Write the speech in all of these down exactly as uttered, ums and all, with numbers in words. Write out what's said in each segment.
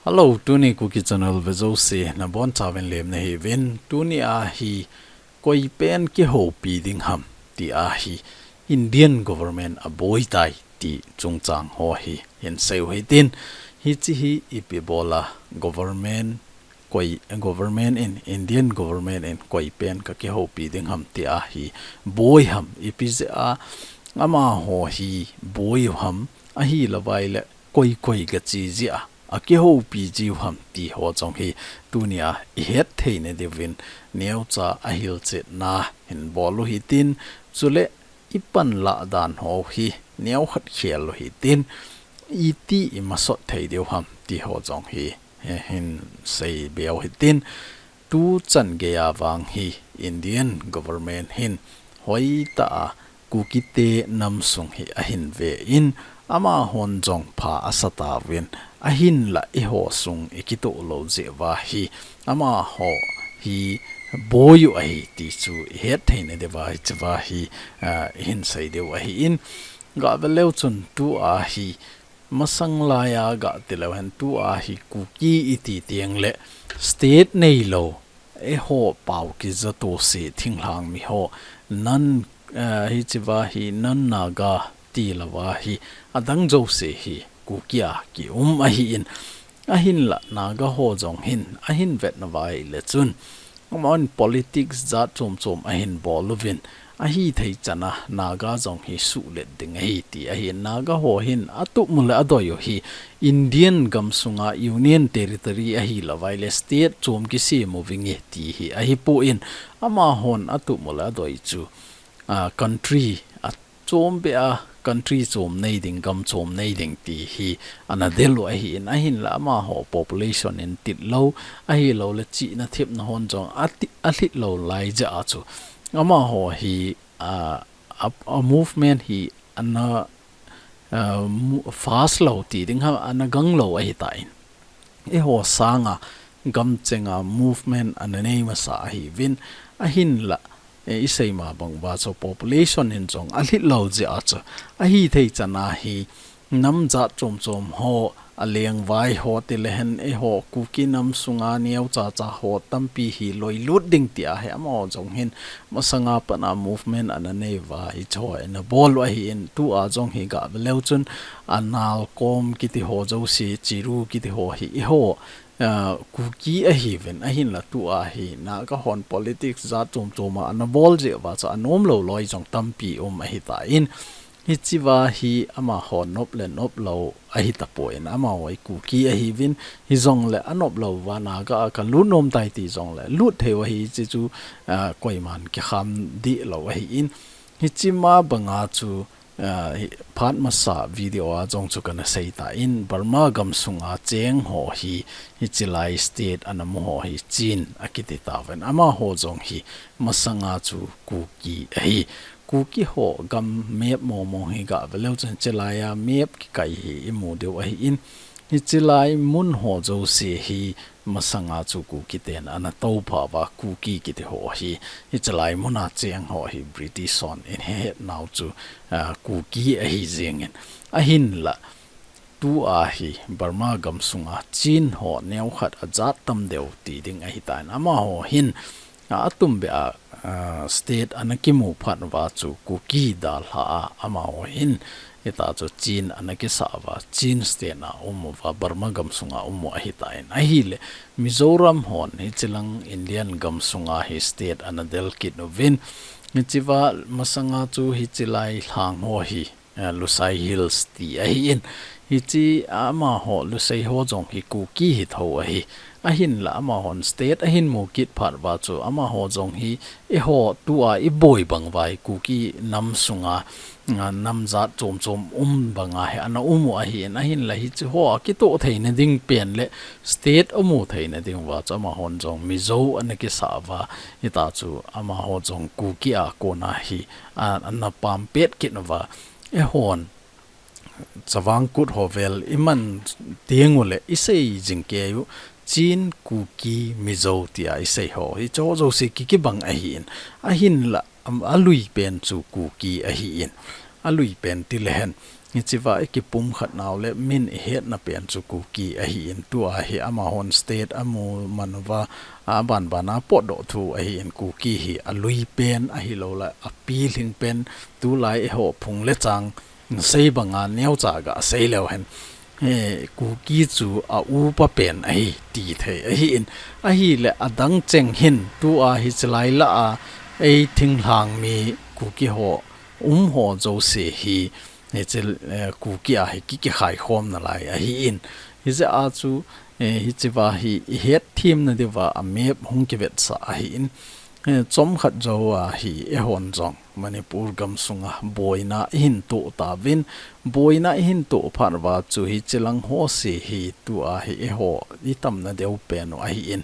Hello, tuni Kuki Channel vejouse nabonchauvin lemna hiuvin, tuni a hi koipen kihoupi ding ham tia hi Indian government aboitai ti chungchang ho hi hinseiu hitin, hiche hi ipi bola government koi, government in, Indian government in koipen kakihoupi ding ham tia hi boi ham, ipi jeh a amaho hi boiu ham, ahilouvaile koi koi gache jeh a akihoupi jiu ham ti ho jong hi tuni a ihet theina diuvin neocha ahilchetna hinbol u hitin, chule ipanlah dan ho hi neokhat khel u hitin, iti imasot thei diu ham ti ho jong hi hinsei beu hitin, tuchan geiya vang hi Indian government hin hoitah a Kukite namsung hi ahinve in, amahon jong pha asatauvin, ahinla eiho sung ikitoh lou jeh uva hi amaho hi boiu ahi ti chu ihet theina diuva hichea hi, ah, hinsei diu ahin, gaveleu chun tua hi masang laiya gatileu hen, tua hi Kuki iti tengle state neilou, eiho pao kijatohse thinglhang miho, non, eh, hichea hi non-Naga tilouva hi adang jouse hi Kuki a kium ahin, ahinla Naga ho jong hin ahin vetnauva ahile chun amahon politics jat chom chom ahinbol uvin, ahithei chana Naga jong hi suhlet ding ahi ti ahin, Naga ho hin atup mu le adoiu hi Indian gamsunga Union Territory ahilouvaile state chom kisem uvinge ti hi ahipon, amahon atup mu le adoi chu, ah, country a chombeh a country chom nei ding, gam chom nei ding ti hi ana del u ahin, ahinla amaho population in titlou, ahiloule chihna thepna hon jong ati-, alhitlou lai jeh a chu amaho hi, ah, a, a movement hi ana, ah, mu-, fast lou ti ding ham, ana gang lou ahitan, eiho sanga gamchenga movement ana nei masa ahiuvin, ahinla, eh, isei ma banguva chu population in jong alhitlou jeh a chu ahithei chana hi nam jat chom chom ho, alengvai ho tile hen, eiho Kuki namsunga neocha cha ho tampi hi loilut ding tia hi amaho jong hin masanga pat a movement ana neiuva hicheho ana bol u ahin, tua jong hi gaveleu chun Analkom kiti ho jouse, Chiru kiti ho hi eiho, ah, Kuki ahiuvin, ahinla tua hi Naga hon politics jat chom chom a ana bol jeh uva chu anomlou loi jong tampi um ahitan, hichea hi amaho nop le noplou ahitapon, amaho hi Kuki ahiuvin, hijongle anoplou uva Naga a kalut nomtai ti jongle lut theiu ahi, hiche chu, ah, koiman kikham deh lou ahin, hichea banga chu, ah, hi, phat masa video a jong chu kana seitan, Burma gamsunga cheng ho hi, hichelai state ana mu ho hi Chin akiti tauvin, amaho jong hi masanga chu Kuki ahi. Kuki ho gam map mong mong hi gaveleu chun hichelaiya map kikai hi imu diu ahin, hichelai mun ho jouse hi masanga chu Kukiten ana tophauva, Kuki kiti ho hi, hichelai muna cheng ho hi British hon ahin hehetnau chu, ah, Kuki ahi jengin, ahinla tua hi Burma gamsunga Chin ho neokhat ajat tam deu ti ding ahitan, amaho hin, ah, atumbeh a, ah, state ana kimu phat uva chu Kuki dalha a amaho hin, hita chu Chin ana kisah uva, Chin state a umuva, Burma gamsunga umu ahitan, ahile Mizoram hon hichelang Indian gamsunga hi state ana del kit uvin, hichea masanga chu hichelai lhang ho hi, eh, Lushai Hills ti ahin, hiche amaho Lushai ho jong hi Kuki hithou ahi, ahinla amahon state ahin mu kit phat uva chu amaho jong hi eiho tua iboi banguva hi Kuki namsunga, ah, nam jat chom chom um banga hi ana umu ahin, ahinla hicheho akitoh theina ding pen le state amu theina dinguva chu amahon jong Mizo ana kisah uva, hita chu amaho jong Kuki a kona hi, ah, ana pampet kit uva, eihon Chavang Kut ho vel iman tengule isei jing keiyu, Chin, Kuki, Mizo tia isei ho, hicheho jouse kikibang ahin, ahinla, am, aluipen chu Kuki ahin, aluipen tile hen, Hichea i kipumkhat nau le min i hetna pen chu Kuki ahi in, tua hi amahon state amu man uva, a banban a potdoh thu ahi in, Kuki hi a lui pen ahilou le a pilhing pen, tulai eiho phung le chang sei banga neocha ga sei leu hen, he Kuki chu a upa pen ahi ti thei ahi in, ahile adang cheng hin tua hiche lai lah a ei thinglhang mi Kuki ho um ho jouse hi, hiche, eh, Kuki a hi ki, kikhai khom nalai ahi in. Hijeh a chu, eh, hichea hi i het themna diuva a map hung kivetsah ahi in. Eh, chomkhat jou a hi eihon jong Manipur gamsunga boina i hin toh tauvin, boina i hin toh phat uva chu hiche lang ho se hi tua hi eiho i tamna deu pen u ahi in.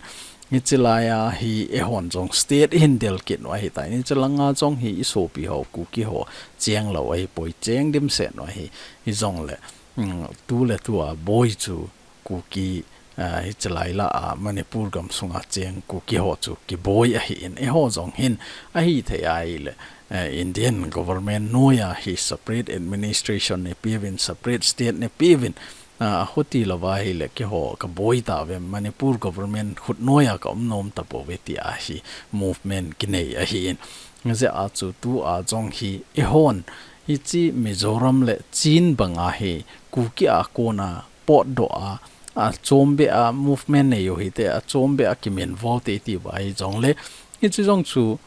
Hiche lai a hi eihon jong state i hin del kit u ahi tai. Hiche langa jong hi i sopi ho, Kuki ho, cheng lou ahi poi, cheng dimset u ahi. Hijongle, mm, tu le tua boi chu Kuki, ah, hiche lai lah a Manipur gamsunga cheng Kuki ho chu kiboi ahi in, eiho jong hin ahi thei ahile, eh, Indian government noiya hi separate administration nei peuvin, separate state nei peuvin, ah, ahuti louva ahile keiho ka boi tauve, Manipur government khut noiya ka um nom tapouve tia hi movement kinei ahi in. Hijeh a chu tua jong hi eihon hiche Mizoram le Chin banga hi Kuki a kona potdoh a, achom beh a movement nei u hite, achom beh a kiminvo te ti uva hijongle, hiche jong chu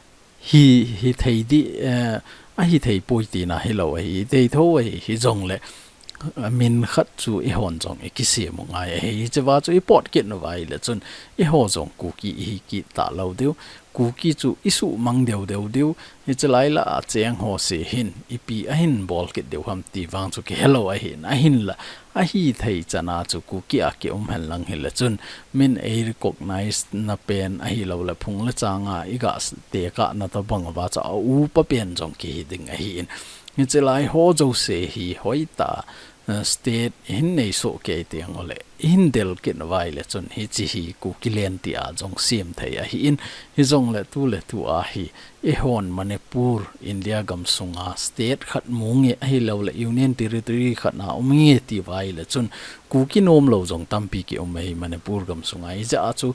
hi, hithei di, eh, ahithei poi tina hilou ahi, hithei tho ahi, hijongle, eh, min khat chu eihon jong i kisem u ngai ahi, hichea chu i pot kit uva ahile chun, eiho jong Kuki i hi kit talou diu, Kuki chu i suhmang deu deu diu, hiche lai lah a cheng ho se hin, ipi ahin bol kit diu ham ti vang chu kihelou ahi in, ahinla, ahithei chan a chu Kuki a ki um hen lang hile chun, min ei recognize na pen ahilou le phung le chang a i ga s-, tekah na tabang uva chu a upa pen jong kihi ding ahi in. Hiche lai ho jouse hi hoitah a, eh, state i hin nei soh kei teng ule, i hin del kit uva ahile chun hiche hi Kuki land tia jong sem thei ahi in, hijongle tu le tua hi eihon Manipur, India gamsunga state khat mu nge ahilou le Union Territory khat na um nge ti uva ahile chun Kuki nomlou jong tampi ki um ahi Manipur gamsunga. Hijeh a chu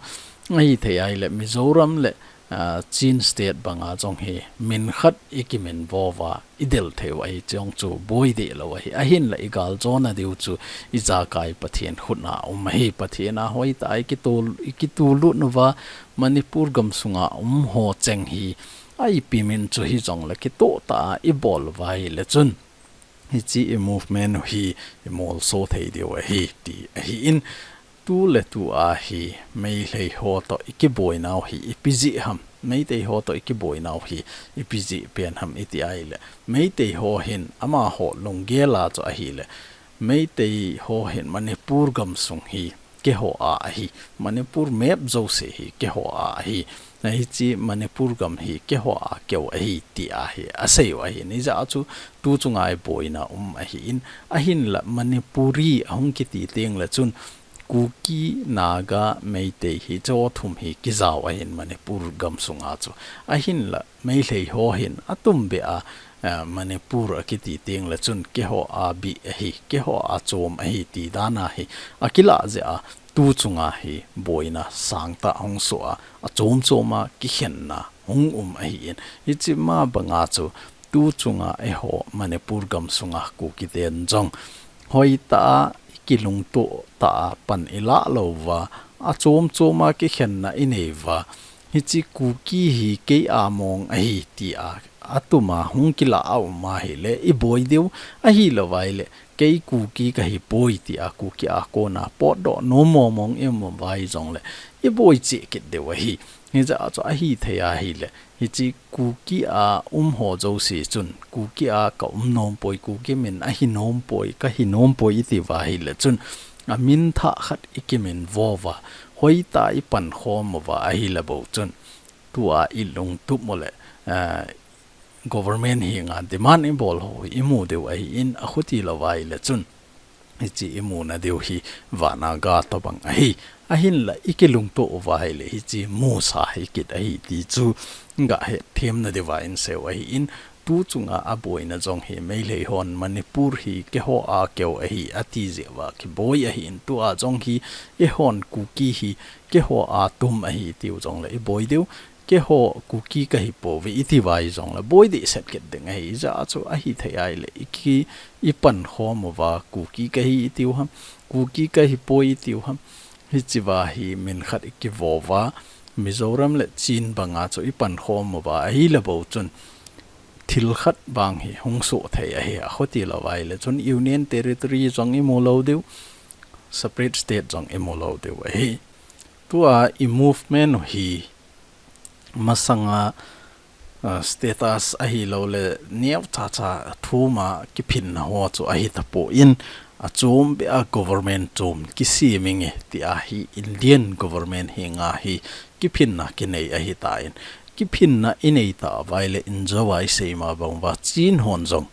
ahithei ahile Mizoram le, ah, Chin state banga jong hi min khat i kiminvo uva i del thei u ahi, chujong chu boi deh lou ahi. Ahinla i galjona diu chu ijakai Pathen khut na um ahi. Pathen a hoitah a i kitu-, i kitulut uva Manipur gamsunga um ho cheng hi a ipi min chu hijongle kitoh tah a i bol uva ahile chun, hiche i movement u hi i molso thei diu ahi ti ahi in, tu le tua hi Meitei ho toh i kiboinau hi ipi jeh ham, Meitei ho toh i kiboinau hi ipi jeh pen ham i ti ahile, Meitei ho hin amaho lunggel a chu ahile, Meitei ho hin Manipur gamsung hi keiho a ahi, Manipur map jouse hi keiho a ahi, na hiche Manipur gam hi keiho a keu ahi ti ahi, asei u ahi. Hijeh a chu tu chunga hi boina um ahi in, ahinla Manipuri ahung kiti teng le chun Kuki, Naga, Meitei hiche ho thum hi kijao ahin Manipur gamsunga chu. Ahinla Meitei ho hin atum beh a, eh, Manipur akiti teng le chun keiho a beh ahi, keiho a chom ahi ti dan a hi akilah jeh a tu chunga hi boina sangtah hung soh a, achom chom a kikhenna hung um ahi in. Hiche ma banga chu tu chunga eiho Manipur gamsunga Kuki ten jong hoitah a i kilungtoh tah a pan i lah lou uva, achom chom a kikhenna i nei uva, hiche Kuki hi kei a mong ahi ti a, atum a hung kilah a um ahile i boi diu, ahilou va ahile kei Kuki kahi poi ti a, Kuki a kona potdoh nom mong mong i um uva hijongle i boi cheh kit diu ahi. Hijeh a chu ahithei ahile, hiche Kuki a um ho jouse chun, Kuki a ka um nom poi, Kuki min ahi nom poi, kahi nom poi i ti uva ahile chun, amin thah khat i kiminvo uva, hoitah i pankhom uva ahile bou chun, tua i lungtup u le, eh, government henga demand i bol ho i mu diu ahi in, akhuti lou va ahile chun, hiche i muna diu hi vana ga tobang ahi. Ahinla i kilungtoh uva ahile hiche musa hi kit ahi ti chu ga hetthemna diuva in sei u ahi in, Tu chunga aboina jong hi Meitei hon Manipur hi keiho a keu ahi ati jeh uva kiboi ahin, tua jong hi eihon Kuki hi keiho a tum ahi tiu jongle iboi diu, keiho Kuki kahi pouve iti uva hijongle boi dehset kit ding ahi. Ijeh chu ahithei ahile iki, ipankhom uva Kuki kahi itiu ham, Kuki kahi poi itiu ham. Hichea hi min khat ikivo uva, Mizoram le Chin banga chu ipankhom uva ahile bou chun thil khat vang hi hung soh thei ahi, akhuti lou ahile chun Union Territory jong imu lou diu, separate state jong imu lou diu ahi. Tua i movement u hi masanga, ah, status ahilou le neocha cha thuma kiphinna ho chu ahi tapon, achom beh a government chom kisem inge tia hi Indian government henga hi kiphinna kinei ahitan, kiphinna inei tauva ahile injo a isei ma bang uva Chin hon jong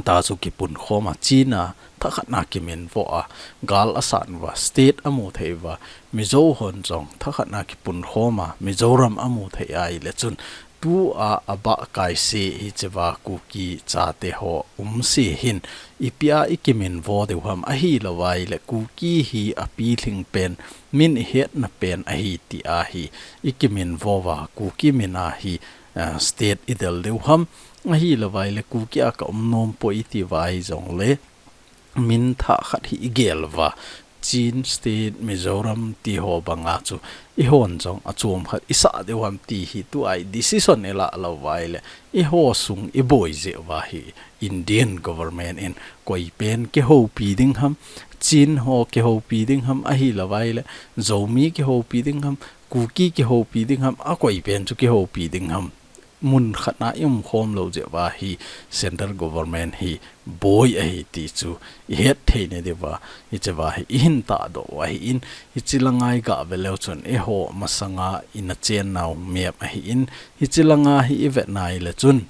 ta chu kipunkhom a, Chin a thakhat na kiminvo a, gal asat uva, state amu thei uva, Mizo hon jong thakhat na kipunkhom a, Mizoram amu thei ahile chun tua abah kaise hichea Kuki chate ho umse hin ipi a ikiminvo diu ham, ahilou ahile Kuki hi apilhing pen, min ihetna pen ahi tia hi ikiminvo uva, Kuki min a hi, ah, state idel diu ham, ahilou ahile Kuki a kaum nom poi iti uva hijongle min thah khat hi igel uva, Chin State, Mizoram ti ho banga chu eihon jong achom khat isah diu ham ti hi tua i decision ilah lou uva ahile eiho sung iboi jeh uva hi Indian government in koi pen kihoupi ding ham, Chin ho kihoupi ding ham, ahilou ahile Zomi kihoupi ding ham, Kuki kihoupi ding ham, akoi pen chu kihoupi ding ham. Mun khat na iumkhom lou jeh uva hi central government hi boi ahi ti chu ihet thei na diuva, hichea hi ihin tahdoh u ahin, hiche langa iga ve leu chun eiho masanga ina chennau map ahin, hiche langa hi ivet na ahile chun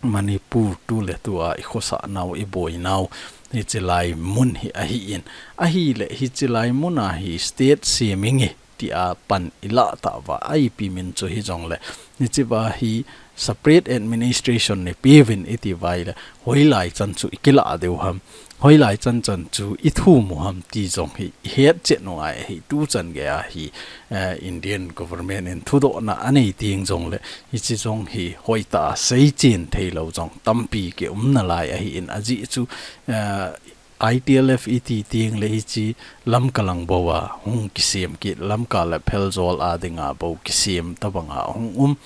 Manipur tuletua ikhosah nau, iboi nau, hiche lai mun hi ahin, ahile hiche lai mun a hi state sem inge tia pan ilah tauva, ipi min chu hijongle hichea hi separate administration neipeuvin iti uva ahile hoilai chan chu ikilah diu ham, hoilai chan chan chu ithum u ham ti jong hi ihet chet u ngai ahi. Tu chan geiya hi, eh, Indian government in thudohna anei teng jongle hiche jong hi hoitah a seichen theilou jong tampi kium nalai ahin, ajeh chu, eh, I T L F iti tengle hiche Lamka lang bou a hung kisem kit, Lamka le Pherzawl a dinga bou kisem tobanga hung um,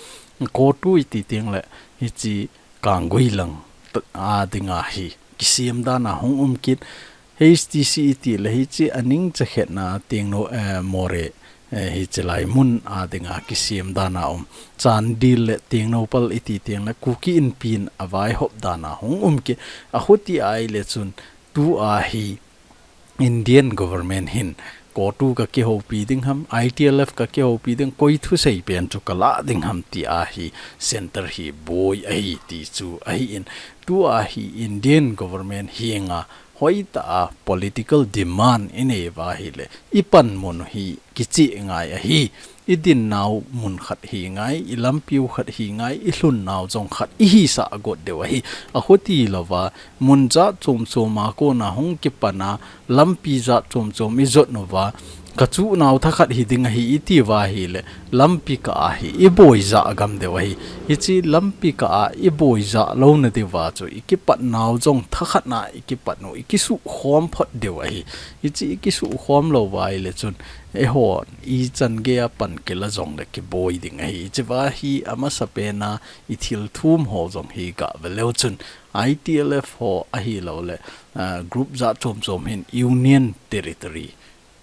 COTU iti tengle hiche Kanggui lang t-, a dinga hi kisem dan a hung um kit, H T C iti le hiche aning chakhetna Tengno-, eh, Moreh, eh, hiche lai mun a dinga kisem dan a um, Chandel le Tengnoupal iti tengle Kuki Inpi in avaihop dan a hung um kit, akhuti ahile chun tua hi Indian government hin COTU kakihoupi ding ham, I T L F kakihoupi ding, koi thusei pen chu kalah ding ham tia hi center hi boi ahi ti chu ahin, tua hi Indian government henga hoitah a political demand inei uva ahile ipanmun u hi kicheh ngai ahi. Idin nau mun khat hi ngai, ilampiu khat hi ngai, ilhun nau jong khat ihisah got diu ahi. Akhuti louva, mun jat chom chom a kona hung kipan a, lampi jat chom chom ijot uva, kachuh nau thakhat hiding ahi iti uva ahile, lampi kah a hi iboi jah gam diu ahi. Hiche lampi kah a iboi jah louna diuva chu, ikipat nau jong thakhat na ikipat u, ikisuh khom phot diu ahi. Hiche ikisuh khom louva ahile chun, eihon ichan geiya pan kila jongle kiboi ding ahi. Hichea hi amasapen a ithil thum ho jong hi ga ve leu chun, I T L F ho ahilouleh, ah, group jat chom chom hin Union Territory,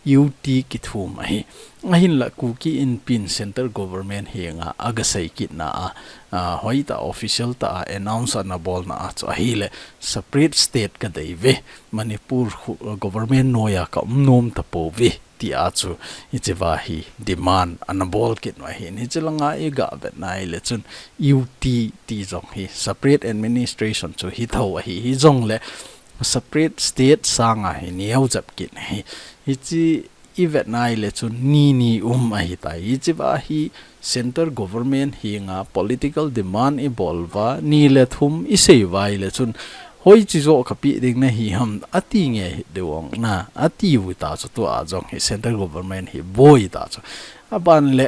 U T kithum ahi. Ahinla Kuki Inpi in Central Government henga agasei kitna a, ah, hoitah official tah a announce anabolna a chu ahile separate state kadei uve, Manipur khu-, government noiya kaum nom tapouve, tia chu hichea hi demand anabol kit u ahin. Hiche langa iga vetna ahile chun U T ti jong hi separate administration chu hithou ahi, hijongle separate state sanga hi neo jep kit ahi. Hiche i vet nai le chun ni ni um ahi tai. Hichi va hi center government hi nga political demand i bol va, ni le thum i sei vai le chun hoi chi zo ka pi ding na hi ham, a ti nge hi de wang na, a ti u ta chu tua jong hi center government hi boi ta chu. A ban le,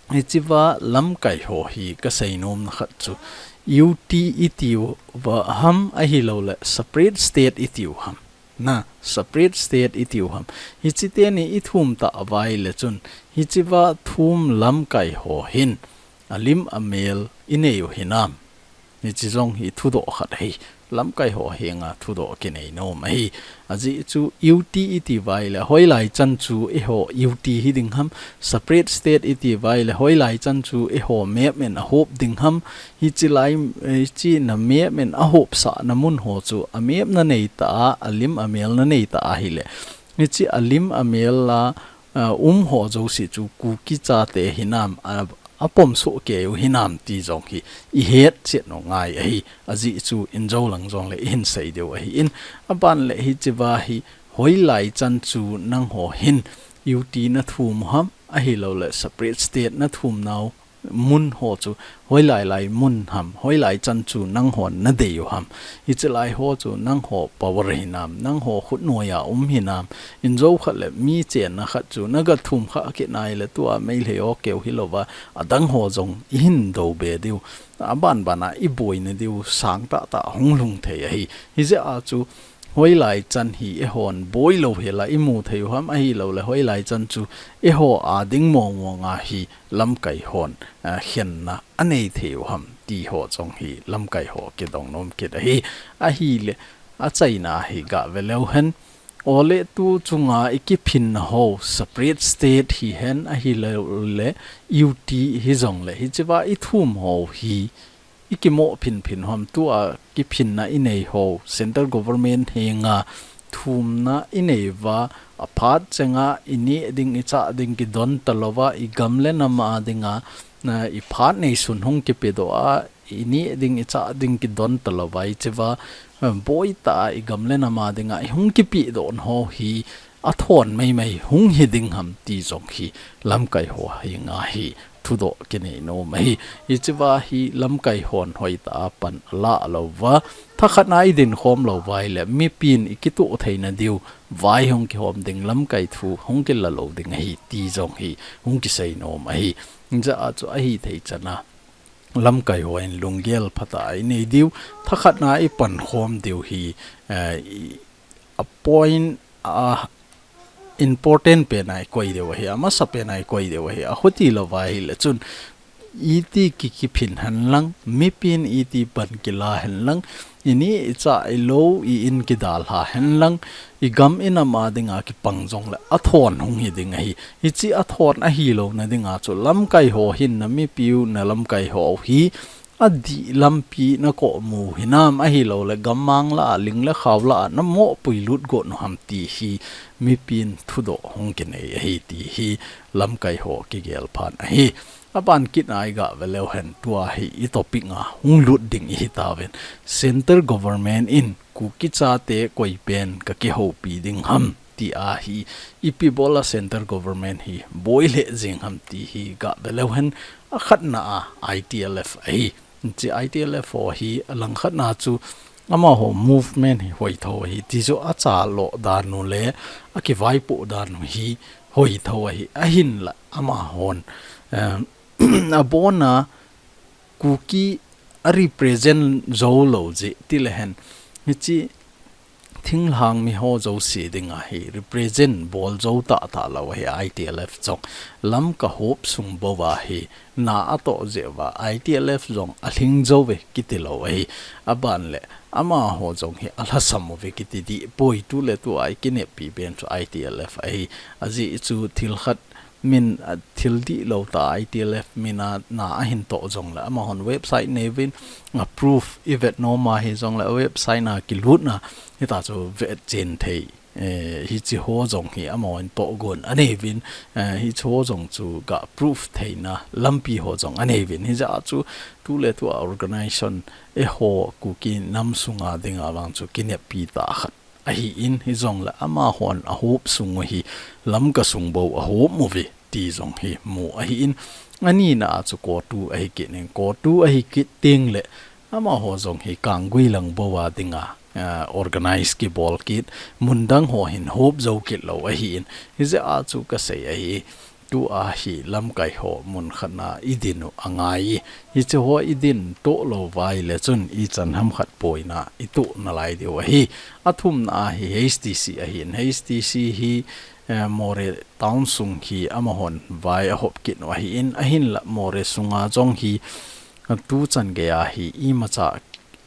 hichi va lamkai ho hi ka sei nom na khat chu, U T i ti u va ham ahi lo le, separate state i ti u ham. Na, separate state i ti u ham. Hichi te ni i thum ta vai le chun, hichi va thum lamkai ho hin, a lim a mel i nei u hinam. Hichi jong hi thudoh khat hi. Lamkai ho hi nga thudoh ki nei nom ahi. A ji chu U T i ti vai le, hoi lai chan chu i ho U T hi ding ham. Separate state i ti vai le, hoi lai chan chu i ho map in a hop ding ham. Hichi lai, hichi na map in a hop sa na mun ho chu, a map na nei ta a, a lim a mel na nei ta ahi le. Hichi a lim a mel la, a, um ho jo si chu Kuki cha te hinam, a, a pom so ke u hinam ti jong hi i het chet no ngai ahi. A ji chu in jo lang jong le i hin sei deu ahi in. A ban le hichi va hi hoi lai chan chu nang ho hin U T na thum ham ahi lo le separate state na thum nau mun ho chu hoi lai lai mun ham, hoi lai chan chu nang ho na dei u ham. Hichi lai ho chu nang ho power hinam, nang ho khut noi a um hinam. In jo khat le mi chen na khat chu na ga thum kha ki nai le tua mei le o keu hi lo va, a dang ho jong i hin do be diu. A ban ban a i boi na diu sang ta ta hung lung thei ahi. Hi je a chu hoi lai chan hi e hon boi lo hi la i mu thei u ham ahi lo le hoi lai chan chu e ho a ding mong mong a hi lamkai hon, a, khenna a nei thei u ham ti ho jong hi lamkai ho ki dong nom kit ahi. Ahi le, a chaina hi ga ve leu hen. O le tu chunga i ki phin na ho, separate state hi hen ahi lo le, U T hi jong le, hichi va i thum ho hi, i ki mo phin phin ham tua ki phin na i nei ho, center government hi nga thum na i nei va, a phat chenga i ni ding i cha ding ki don ta lo va, i gam le nam a ding a, na i phat nei sun hung ki pe do a, i ni ding i cha ding ki don ta lo va, i chi va, eh, boi ta i gam le nam a ding a, i hung ki pi do ho hi, a thon mei mei hung hi ding ham ti jong hi lamkai ho hi nga hi thudoh ki nei nom ahi. Hichi va hi lamkai hon hoi ta a pan a la lo va. Tha khat na i din khom lo vai le mipin i ki tu thei na diu vai hung ki hom ding lamkai thu hung ki la lo ding ahi ti jong hi hung ki sei nom ahi. Ja a chu ahi thei chana lamkai ho in lunggel phat a i nei diu. Tha khat na i pan khom diu hi, eh, i, a point a important pen a i koi diu ahi, a masa pen a i koi diu ahi, a huti lo va hi le chun i ti ki ki phin hen lang, mipin i ti pan ki la hen lang, i ni i cha i lo i in ki dal ha hen lang, i gam i nam a ding a ki pang jong le a thon hung hi ding ahi. Hichi a thon ahi lo na ding a chu lamkai ho hin na mipi u na lamkai ho hi, a di lampi na ko mu hinam ahi lo le, gammang la a, ling le khau la a, na mo pui lut go no ham ti hi mipin thudoh hung ki nei ahi ti hi lamkai ho ki gel phan ahi. A ban kit a i ga ve leu hen tua hi i topic nga hung lut ding i hi ta ven. Center government in Kuki cha te koi pen ka ki ho pi ding ham ti a hi ipi bol a center government hi boi le jing ham ti hi ga ve leu hen. A khat na a I T L F ahi. Chi I T L F ho hi a lang khat na chu ama ho movement hi hoi tho ahi. Ti chu a cha lo dan u le a ki vai po dan u hi hoi tho ahi. A hin la ama hon, eh, a bon a Kuki a represent zo lo ji ti le hen. Hichi thinglhang mi ho zo si ding a hi represent bol zo ta ta lo hi I T L F chong lam ka hop sung bo va hi na a to je va I T L F zong a hling zo ve kiti lo hi a ban le ama ho zong hi a hlasam ve kiti di poi tu le tu ai kinep pi ben chu I T L F hi a ji chu thil khat min, a, thil di lo ta I T L F min a na a hin to zong le ama hon website nei vin a proof i vet no ma hi zong le a website na ki lut na hi ta chu vet chen thei. Eh, hi chi ho zong hi ama hon to gon a nei vin, eh, hi chi ho zong chu ga proof thei na lampi ho zong a nei vin hi za chu tu le tu a organization e ho Kuki nam sunga ding a vang chu kinep pi ta khat ahi in, hijongle amahon ahop sung u hi Lamka sung bou ahop uve ti jong hi mu ahi in. Anina a chu COTU ahi kit in, COTU ahi kit teng le amaho jong hi Kanggui lang bou a dinga, ah, organize kibol kit, mun dang ho hin hop jou kit lou ahi in. Hijeh a chu kasei ahi, tua hi lamkai ho mun khat na idin u angai. Hiche ho idin toh lou uva ahile chun ichan ham khat boina itoh nalai diu ahi. Athumna a hi H T C ahi in, H T C hi, eh, Moreh town sung hi amahon vai ahop kit u ahi in, ahinla Moreh sunga jong hi, eh, tuchan gei a hi imacha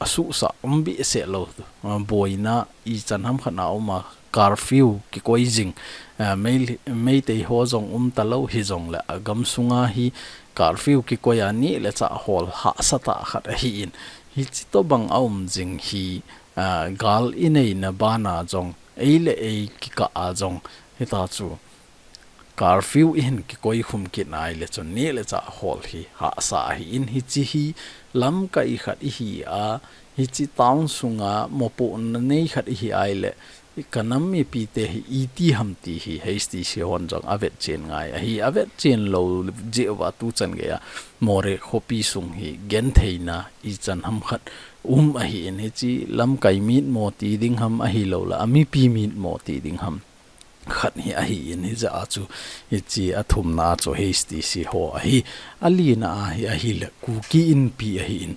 asuhsah um behseh lou, eh, boina ichan ham khat na um a curfew kikoi jing, eh, Mei-, Meitei ho jong um talou hijongle agam sunga hi curfew kikoi a neh le chah hol hahsa tah khat ahi in. Hiche tobang aum jing hi, eh, gal ineina bana jong, ei le ei kikah a jong, hita chu curfew ihin kikoi khum kit nai le chun neh le chah hol hi hahsa ahi in, hiche hi lamkai khat ihi a, hiche town sunga mopohna nei khat ihi ahile, ka nam mipite hi iti ham ti hi H T C hon jong avetchen ngai ahi. Avetchen lou jeh uva tuchan gei a Moreh khopi sung hi gentheina ichan ham khat um ahi in, hiche lamkai mitmo ti ding ham ahilouleh amipi mitmo ti ding ham khat hi ahi in, hijeh a chu hiche athumna a chu H T C ho ahi. Alina a hi ahile Kuki Inpi ahi in.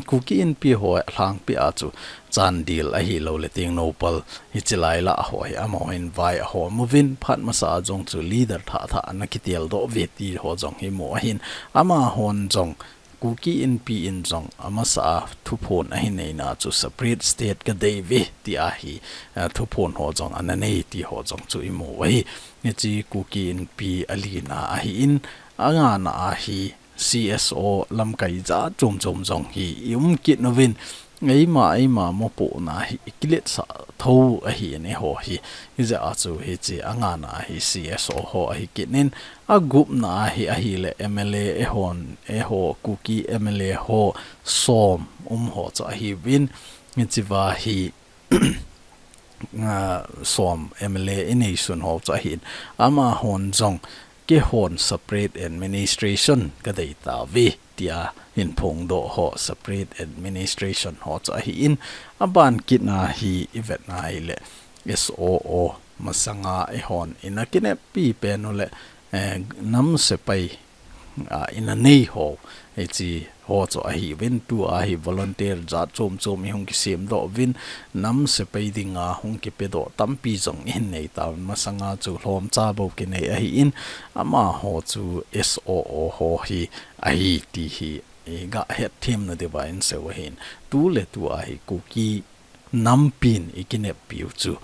Kuki Inpi ho lhangpi a chu Chandel ahilouleh Tengnoupal hiche lai lah ho hi amahon vai ahom uvin, phat masa a jong chu leader thah thah ana kitel doh uve ti ho jong hi mu ahi in. Amahon jong Kuki Inpi in jong amasa a thuphon ahin neina chu separate state kadei uve tia hi, eh, thuphon ho jong ana nei ti ho jong chu imu u ahi. Hiche Kuki Inpi alina ahi in, angana a hi C S O lamkai jat chom chom jong hi i um kit uvin, eima, eima mopohna hi i kiletsah tho ahi in eiho hi. Hijeh a chu hiche angana a hi C S O ho ahi kit in, agupna a hi ahile M L A eihon, eiho Kuki M L A ho som um ho chu ahiuvin, hichea hi, ah, som M L A inei sun ho chu ahi in, amahon jong keihon separate administration kadei tauve tia hin phongdoh ho, separate administration ho chu ahi in, aban kit na hi ivet na ahile S O O masanga eihon ina kineppi pen u le, eh, nam sepai, ah, ina nei ho, hiche ho chu ahiuvin, tua hi volunteer jat chom chom ihung kisem doh uvin, nam sepai dinga hung kipedoh tampi jong ihin nei tauvin, masanga chu lhomcha bou kinei ahi in, amaho chu S O O ho hi ahi ti hi, eh, ga hetthem na diuva inseiu ahi in, tu le tua hi Kuki nampin i kineppiu chu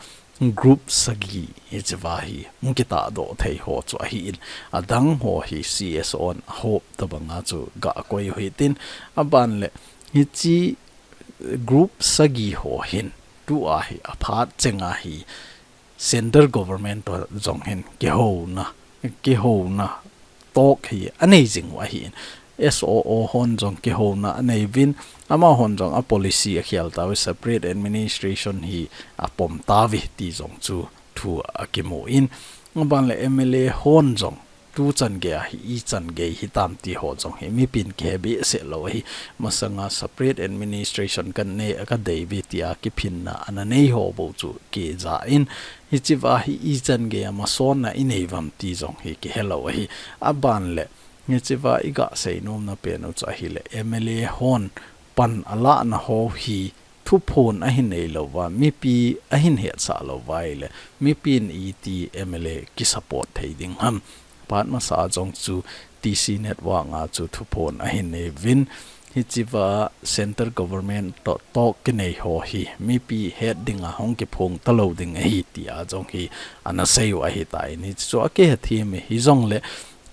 group sagi hichea hi hung kitahdoh thei ho chu ahi in, adang ho hi C S O hon ahop tobanga chu ga koi u hitin, aban le hiche group sagi ho hin tua hi aphat chenga hi Central Government toh jong hin kihouna, kihouna talk hi anei jing u ahi in. S O O hon jong kihouna anei uvin, amahon jong a policy akhel tauve, separate administration hi apom tauve ti jong chu thu akimu in. Aban le M L A hon jong tuchan gei a hi ichan gei hitam ti ho jong hi mipin kihe behseh lou ahi. Masanga separate administration kanei, kadei uve tia kiphinna ana nei ho bou chu kija in, hichea hi ichan gei a masotna inei uvam ti jong hi kihe lou ahi. Aban le, hichea i ga seinom na pen u chu ahile, M L A hon pan alahna ho hi thuphon ahin nei louva, mipi ahin hetsah louva ahile, mipin iti M L A kisupport thei ding ham. Phat masa jong chu T C Network a chu thuphon ahin nei uvin, hichea Central Government toh talk kinei ho hi mipi het dinga hung kiphong talou ding ahi tia jong hi ana sei u ahitai. Hichu akihethem e, hijongle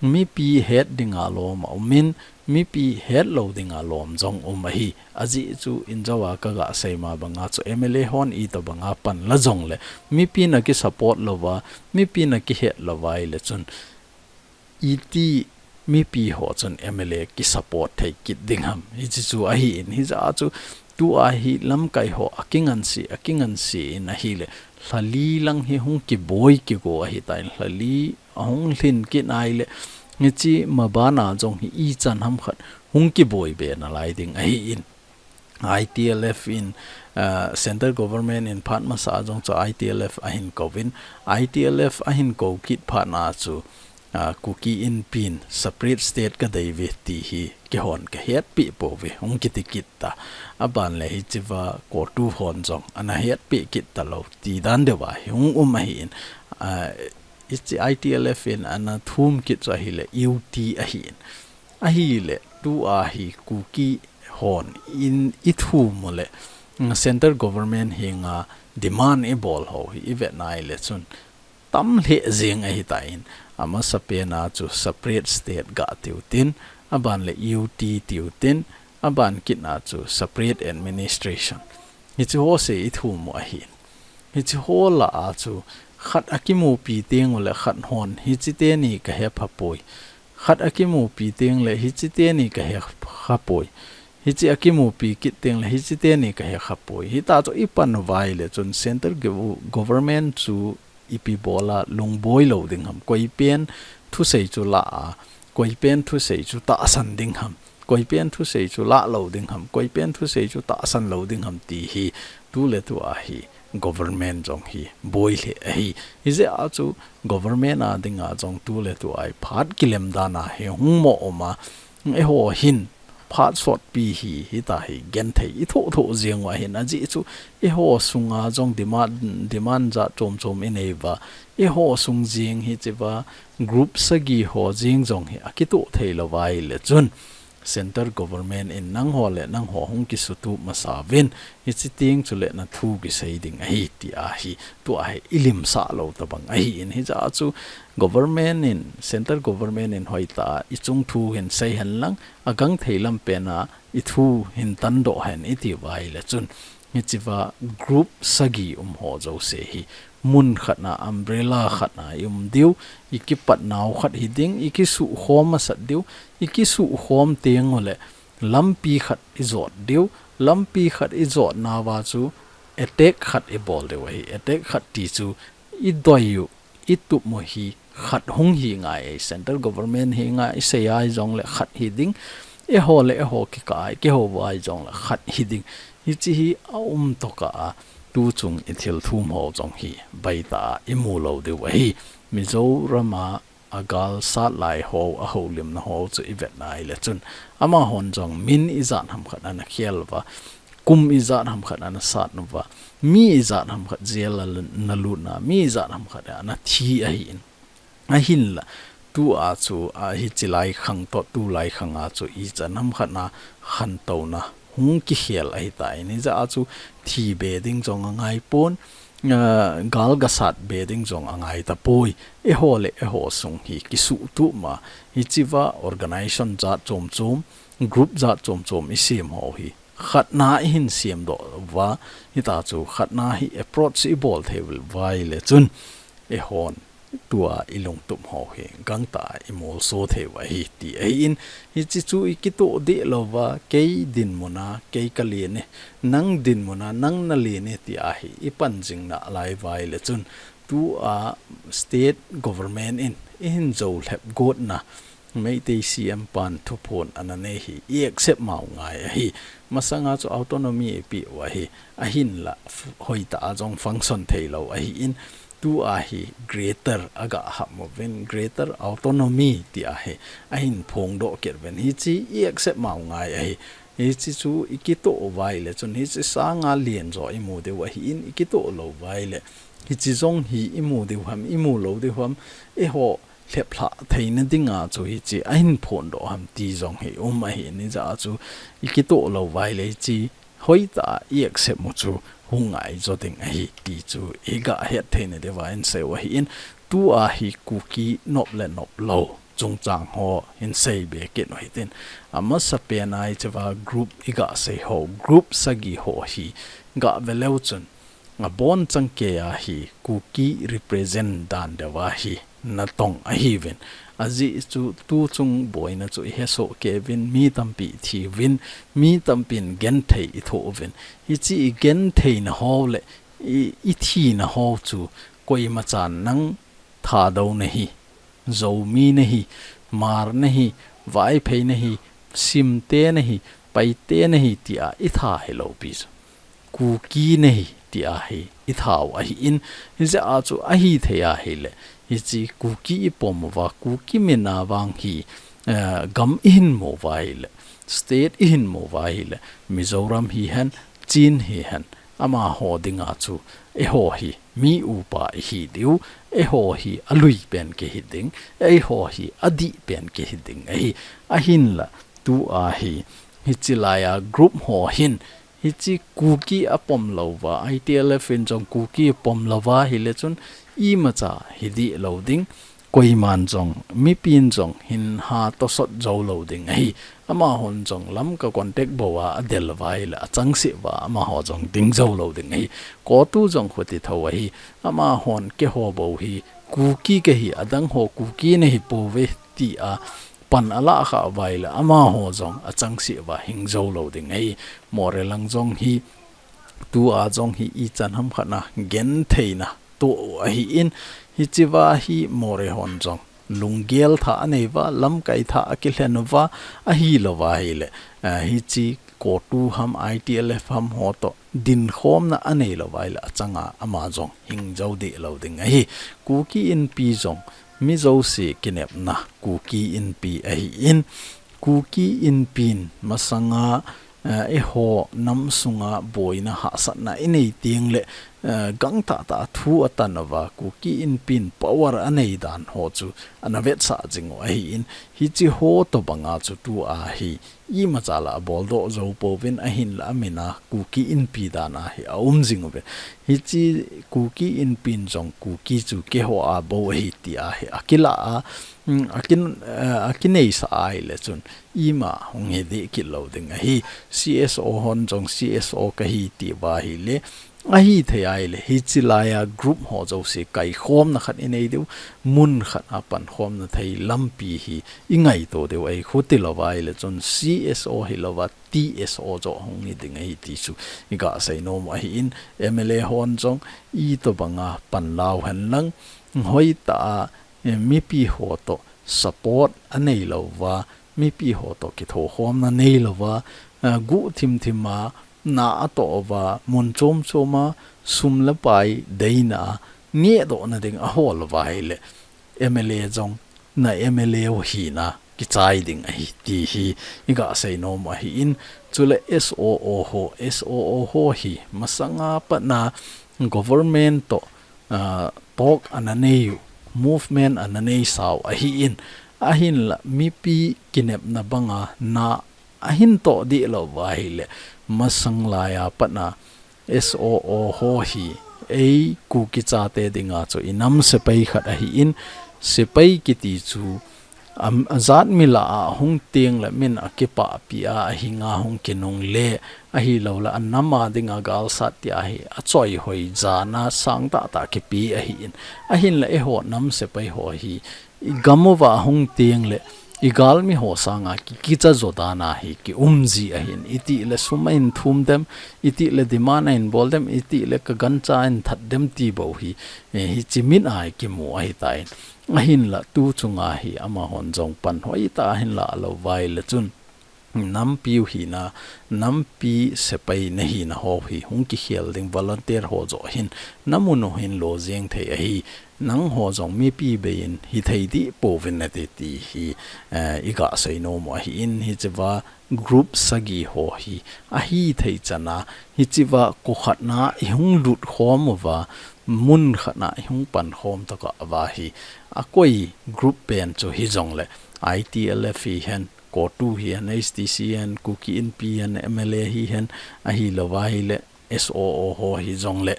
mipi het dinga lom aum in, mipi het lou dinga lom jong um ahi. Ajeh chu injou a kaga sei ma banga chu M L A hon itobanga pan la jongle, mipin akisupport louva, mipin akihet louva ahile chun iti mipi ho chun M L A kisupport thei kit ding ham. Hiche chu ahi in, hijeh a chu Tua hi lamkai ho akingansi, akingansi in ahile, lha li lang hi hung kiboi kigo ahitan, lha li ahung lhin kit ahile, hiche mabana jong hi ichan ham khat hung kiboi be nalai ding ahin. I T L F in, ah, central government in phat masa a jong chu I T L F ahin kouvin, I T L F ahin kou kit phat na chu, ah, Kuki Inpi in separate state kadei uve ti hi keihon kahetpi pouve, hung kiti kit ta. Aban le hichea CoTU hon jong ana hetpi kit talou ti dan deuva hi hung um ahin, ah, hiche I T L F in ana thum kit chu ahile U T ahin. Ahile, tua hi Kuki hon in ithum u le, mm, central government henga demand ibol ho hi ivet nai le chun tam lheh jeng ahitan, amasapen a chu separate state ga tiu tin, aban le U T tiu tin, aban kit na chu separate administration. Hiche ho se ithum u ahin. Hiche ho lah a chu khat akimupi teng u le khat hon hiche teni kahe pha poi. Khat akimupi teng le hiche teni kahe kha poi. Hiche akimupi kit teng le hiche teni kahe kha poi. Hita chu ipan uva ahile chun central gov-, government chu ipi bola lungboi lou ding ham. Koi pen thusei chu la a, koi pen thusei chu tahsan ding ham. Koi pen thusei chu la lou ding ham. Koi pen thusei chu tahsan lou ding ham ti hi tu le tua hi government jong hi boi lheh ahi. Hijeh a chu government a dinga jong tu le tua hi phat kilem dan a hi hung mo um a, eiho hin phat sotpi hi, hita hi genthei ithoh thoh jeng u ahin, ajeh chu eiho sunga jong demand, demand jat chom chom inei uva, eiho sung jeng hichea group sagi ho jeng jong hi akitoh thei lou uva ahile chun, central government in nangho le nangho hung kisutup masa uvin, hiche teng chule na thu kisei ding ahi ti ahi, tua hi ilimsah lou tabang ahin, hijeh a chu government in, central government in hoitah a ichung thu hin sei hen lang, agangthei lam pen a ithu hin tandoh hen iti uva ahile chun, hichea group sagi um ho jouse hi mun khat na, umbrella khat na i um diu, ikipat nau khat hi ding, ikisuhkhom masat diu, ikisuhkhom teng u le lampi khat ijot diu, lampi khat ijot nauva chu attack khat ibol diu ahi, attack khat ti chu idoi u, itup u hi khat hung hi ngai ahi, central government hi ngai, isei a ijong le khat hi ding, eiho le eiho kikah a ikihou uva ijong le khat hi ding. Hiche hi aum tokah a, tuchung ithil thum ho jong hi baitah a imu lou diu ahi. Mizoram a agal sat lai ho, ahoulimna ho chu ivet nai le chun, amahon jong min ijat ham khat ana khel uva, kum ijat ham khat ana sat uva, mi ijat ham khat jail a ana lut na, mi ijat ham khat ana thi ahin. Ahinla, tua chu, a, hiche lai khang toh, tulai khang a chu ichan ham khat na khantouna hung kikhel ahitan, hijeh a chu thi be ding jong angai pon, a, gal gasat be ding jong angai tapoi. Eiho le eiho sung hi kisuhtup ma, hichea organization jat chom chom, group jat chom chom isem ho hi khat na ihin semdoh uva, hita chu khat na hi approach ibol thei uva ahile chun, eihon tua ilungtup ho hi gangtah a imolso thei u ahi ti ahin, hiche chu ikitoh deh lou uva, kei dinmun a kei kalen e, nang dinmun a nang nalen e ti ahi, ipan jing nalai uva ahile chun, tua state government in ihin jou lhep got na, Meitei C M pan thuphon ana nei hi i accept mau ngai ahi. Masanga chu autonomy ipeh u ahi. Ahinla f-, hoitah a jong function thei lou ahin, tua hi greater aga hap uvin, greater autonomy ti ahi. Ahin phongdoh kit uvin, hiche i accept mau ngai ahi. Hiche chu ikitoh uva ahile chun hiche sanga len jo imu diu ahin, ikitoh lou uva ahile hiche jong hi imu diu ham, imu lou diu ham, eiho lheplhah theina dinga chu hiche ahin phondoh ham ti jong hi um ahin, hijeh a chu ikitoh lou uva ahile hiche hoitah a i accept u chu hung ngai jo ding ahi ti chu iga het theina diuva insei u ahin, tua hi Kuki nop le nop lou chungchang ho insei be kit u hitin. Amasapen a hichea group iga sei ho, group sagi ho hi ga ve leu chun, Abon chang kei a hi Kuki represent dan deuh a hi natong ahiuvin. Ajeh chu tuchung boina chu ihesoh kei uvin, mi tampi ithi uvin, mi tampin genthei ithoh uvin. Hiche igentheina ho le i, ithina ho chu koima chan nang Thadou nahi, Zomi nahi, Hmar nahi, Vaiphei nahi, Simte nahi, Paite nahi tia itha hilou pi chu. Kuki nahi tia hi ithau ahin, hijeh a chu ahithei ahile, hiche Kuki ipom uva, Kuki min a vang hi, eh, gam ihin mu uva ahile, state ihin mu uva ahile, Mizoram hihen, Chin hihen, amaho dinga chu eiho hi mi upa ihi diu, eiho hi alui pen kihi ding, eiho hi adih pen kihi ding ahi. Ahinla tua hi, hiche laiya group ho hin, hiche Kuki apom louva, I T L F in jong Kuki apom louva ahile chun imacha hi dih lou ding, koiman jong, mipin jong hin ha tosot jou lou ding ahi. Amahon jong Lamka contact bou a adel uva ahile, achangseh uva, amaho jong ding jou lou ding ahi. CoTU jong khuti tho ahi. Amahon keiho bou hi Kuki kahi, adang ho Kuki nahi pouve tia pan alah kha uva ahile, amaho jong achangseh uva hing jou lou ding ahi. Moreh lang jong hi, tua jong hi ichan ham khat na gentheina toh u ahin, hichea hi Moreh hon jong lunggel thah anei uva, lamkai thah akilhen uva, ahilouva ahile, eh, hiche CoTU ham, I T L F ham ho toh dinkhomna anei louva ahile, achanga ama jong hing jou dih lou ding ahi. Kuki Inpi jong mi jouse kinepna Kuki Inpi ahin, Kuki Inpin masanga, eh, eiho nam sunga boina hahsatna inei teng le, eh, gangtah tah thu atan uva, Kuki Inpin power anei dan ho chu ana vetsah jing u ahin, hiche ho tobanga chu tua hi imacha la abol doh jou pouvin, ahinla amin a Kuki Inpi dan a hi aum jing uve. Hiche Kuki Inpin jong Kuki chu keiho a bou ahi tia hi akilah a, mm, akin, eh, akineisah ahile chun ima hung hi dih kit lou ding ahi. C S O hon jong C S O kahi tiuva ahile, ahithei ahile, hiche laiya group ho jouse kaikhomna khat inei diu, mun khat a pankhomna thei lampi hi ingaito diu ahi. Khuti louva ahile chun C S O hilouva, T S O joh hung hi ding ahi ti chu iga seinom u ahin, M L A hon jong itobanga pan lau henlang, hoitah a, eh, mipi ho toh support anei louva, mipi ho toh kithokhomna nei louva, eh, guh thimthim a na atoh uva, mun chom chom a sum le pai deina a nehdohna ding ahol uva ahile, M L A jong na M L A u hina kichai ding ahi ti hi iga seinom u ahin, chule S O O ho, S O O ho hi masanga patna government toh, ah, talk ana nei u, movement ana neisa u ahin, ahinla mipi kinepna banga na ahin toh dih louva ahile, masang laiya patna S O O ho hi ei Kuki chate dinga chu inam sepai khat ahin, sepai kiti chu, am, ajat mi lah a hung teng le min akipahpi a, ahinga hung kinungle, ahilouleh anam a dinga galsat tia hi achoi hoi jana sangtah tah kipe ahin, ahinla eiho nam sepai ho hi igam uva hung teng le igalmi ho sanga ki, kicha jo dan a hi kium ji ahin, itile sum ahin thum dem, itile demand ahin bol dem, itile ka gancha ahin that dem ti bou hi, eh, hiche min a hi kimu ahitan. Ahinla tuchunga hi amahon jong pan hoitah a ahin la louva ahile chun, nampi u hina, nampi sepai nahina ho hi hung kikhel ding, volunteer ho joh hin, namun u hin lo jeng thei ahi, nangho jong mipi bei in hithei dih pouvin nate ti hi, eh, iga seinom u ahin, hichea group sagi ho hi ahithei chan a, hichea kho khat na ihung lutkhom uva, mun khat na ihung pankhom tokah uva hi, akoi group pen chu hijongle, I T L F hihen, CoTU hihen, H T C hihen, Kuki Inpi hihen, M L A hihen, ahilouva ahile, S O O ho hijongle,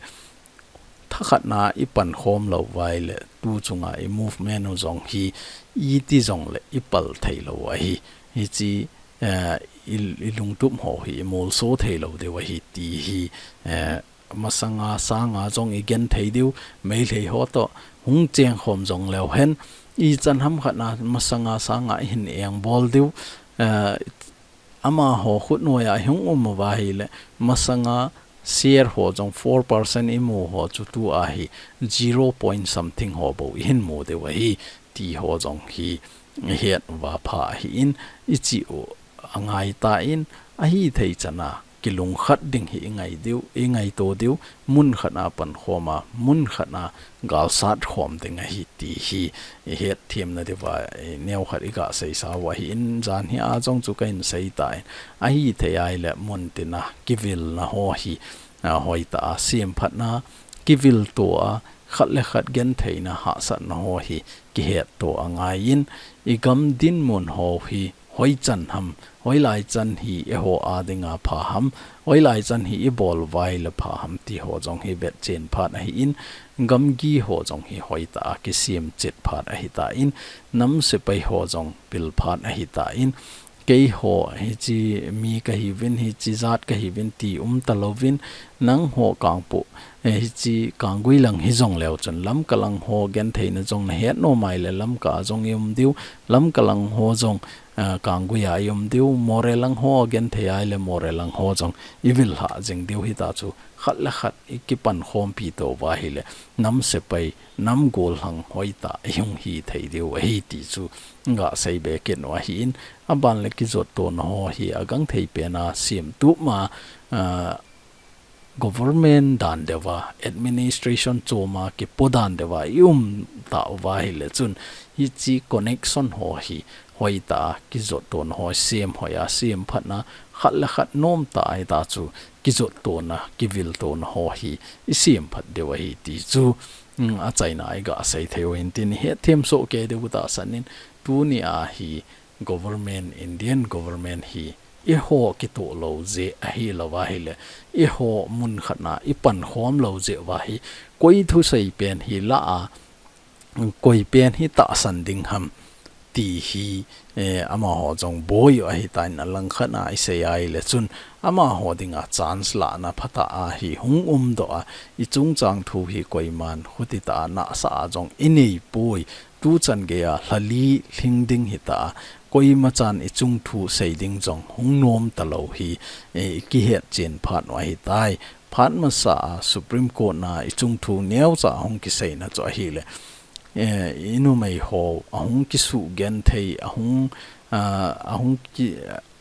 thakhat na ipankhom louva ahile, tuchunga i movement u jong hi, iti jongle ipal thei lou ahi. Hiche, eh, i, ilungtup ho hi imolso thei lou diu ahi ti hi, eh, masanga sanga jong i genthei diu, Meitei ho toh hung chengkhom jong leu hen, ichan ham khat na masanga sanga i hin engbol diu, eh, amaho khutnoi a i hung um uva ahile, masanga share ho jong four percent i mu ho chu tua hi zero point something ho bou i hin mu diu ahi, ti ho jong hi i het uva pha ahin, i chi u angai tan, ahithei chan a kilungkhat ding hi i ngai diu, i ngaito diu, mun khat a pankhom a, mun khat a galsat khom ding ahi ti hi i het themna diuva, eh, neokhat i ga seisa u ahin, jan hi a jong chu ka hin sei tan, ahithei ahile mun tina kivilna ho hi, a, hoitah a semphatna, kivil to a, khat le khat gentheina hahsatna ho hi kihet to angaiyin, i gam dinmun ho hi hoichan ham, hoilai chan hi eiho a dinga pha ham, hoilai chan hi i bol uva ahile pha ham ti ho jong hi vetchen phat ahin, gamgi ho jong hi hoitah a kisem chet phat ahitan, nam sepai ho jong pil phat ahitan, keiho hiche mi kahiuvin, hiche jat kahiuvin ti um talouvin, nangho Kangpokpi, eh, hiche Kanggui lang hi jong leu chun Lamka lang ho gentheina jong na het nom ahile Lamka a jong i um diu, Lamka lang ho jong, eh, Kanggui a i um diu, Moreh lang ho genthei ahile Moreh lang ho jong i vil lhah jing diu, hita chu khat le khat i kipankhompi to uva ahile nam sepai, nam gollhang hoitah i hung hithei diu ahi ti chu ga seibe kit u ahin, aban le kijot tona ho hi agangthei pen a semtup ma, ah, government dan deuva, administration chom a kipo dan deuva i um ta uva ahile chun, hiche connection ho hi hoitah a kijot tona ho, sem hoi a, semphatna, khat le khat nomtah a hita chu kijot tona, kivil tona ho hi i semphat diu ahi ti chu, mm, achaina a i ga sei thei u ahin tin, i het them soh kei diu tahsan in, tuni a hi government, Indian government hi eiho kitoh lou jeh ahilou va ahile, eiho mun khat na i pankhom lou jeh uva hi, koi thusei pen hi la a, koi pen hi tahsan ding ham ti hi, eh, amaho jong boi u ahitan, alangkhat a i sei ahile chun amaho dinga chance lahna phatah a hi hung umdoh a, i chungchang thu hi koiman khuti tah a nahsah a jong i neipoi, tuchan geiya lha li lhing ding hita a, koima chan i chung thu sei ding jong hung nom talou hi, eh, i kihet chen phat u ahitai. Phat masa a Supreme Court na i chung thu neocha hung kiseina chu ahile, eh, i numei ho ahung kisugenthei, ahung, ah, ahung ki,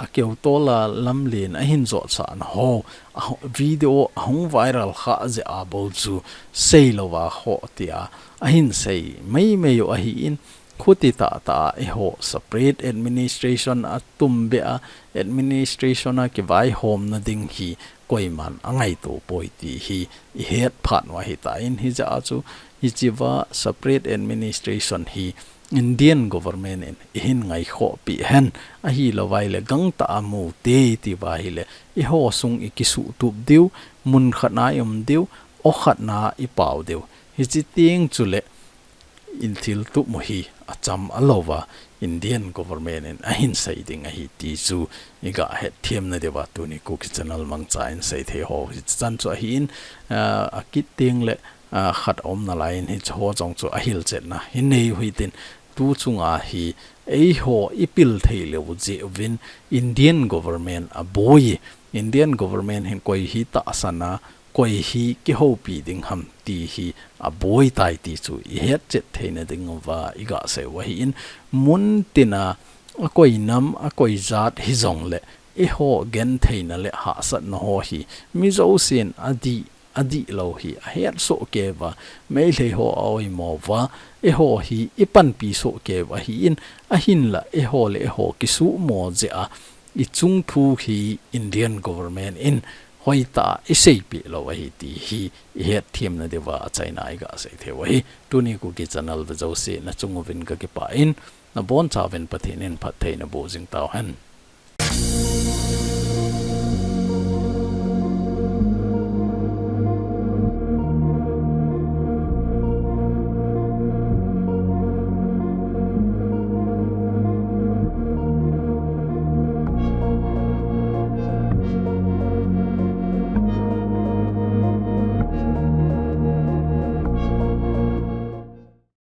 a keutol a lamlen ahin jotsahna ho, a ho, video ahung viral kha jeh a bou chu seilou va kho tia ahin sei meimei u ahin, khuti tah tah a eiho separate administration a tumbeh a, administration a kivaihomna ding hi koiman angaito poi ti hi i het phat u ahitan, hijeh a chu hiche va separate administration hi Indian government in i hin ngaikhoh peh hen, ahilou va ahile gangtah a mu te ti uva ahile, eiho sung i kisuhtup diu, mun khat na i um diu, o khat na i pao diu. Hiche teng chule i thiltup u hi acham alou va, Indian government in ahin sei ding ahi ti chu i ga het them na diuva tuni Kuki Channel mangcha in sei thei ho hi chan chu ahin, ah, akit teng le, ah, khat a um nalai in hiche ho jong chu ahilchetna hi nei u hitin, tu chunga hi eiho i pil thei lou jeh uvin Indian government aboi, Indian government hin koi hi tahsan a, koi hi kihoupi ding ham ti hi aboi tai ti chu i hetchet theina diuva i ga sei u ahin, mun tina a koi nam, a koi jat hijongle, eiho gentheina le hahsatna ho hi mi jousen adih, adihlou hi ahet soh kei uva, Meitei ho a oimo uva, eiho hi i panpi soh kei u ahin, ahinla eiho le eiho kisuhmo jeh a, i chung thu hi Indian government in hoitah a i seipeh lou ahi ti hi i het them na diuva achaina a i ga sei thei u ahi. Tuni Kuki Channel ve jouse na chung uvin ka kipah in, na boncha uvin Pathen in phatthei naboh jing tauhen.